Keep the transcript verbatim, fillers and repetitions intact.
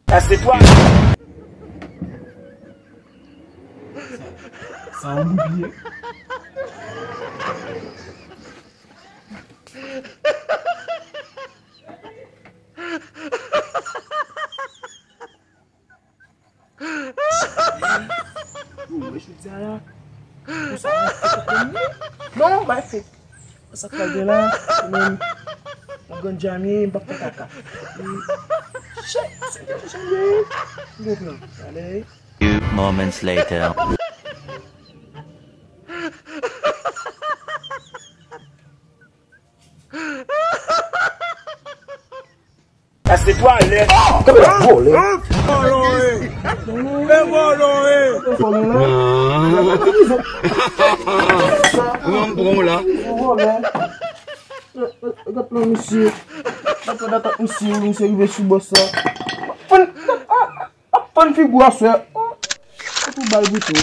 Sa se twa. Sa yon bouye. Mwen chita la. Konsa, mwen fèk ap vini. Non, bay fèk. Sa k pral gen la, se menm. Yon grann djamye, m p ap fè kaka. Shit, se yon djamye. M gen plan. Gade. Few moments later. Sa se twalèt. Kanpe la, vòlè. Vòlò e. E vòlò e. Vòlè la. Mwen m pran w la. Vòlè. Gad plan misye. Gad plan datak misye, misye rive sou bòs la. Fann, gad, ah, ah, fann figi w aswè. Oh, se pou bal pito.